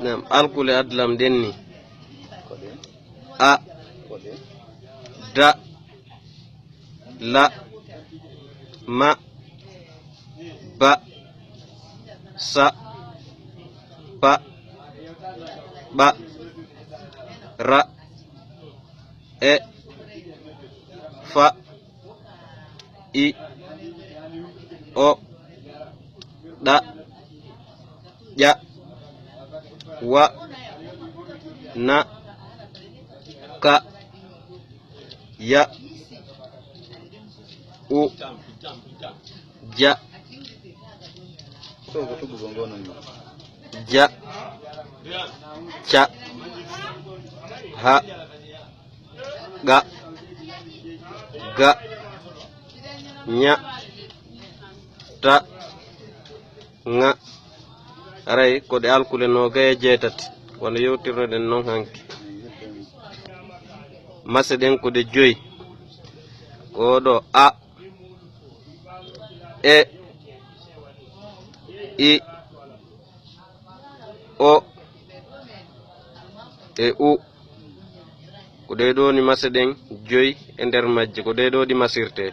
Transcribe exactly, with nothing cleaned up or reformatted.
Nam alkule adlam ɗen ni. A, da, la, ma, ba, sa, pa, ɓa, ra, e, fa, i, o, ɗa, ƴa, wa, na, ka, ya, u, ja, ja, ca, ha, qa, ga, ña, ta, ŋa. Haray ko ɗe alkule noogay e jeetati, wano yewtirnoɗen non hanki. Mase ɗen ko ɗe joyi. Ko ɗo a, e, i, o, e u. Ko ɗee ɗoo ni mase ɗen joyi e nder majje, ko ɗee ɗoo ɗi masirtee.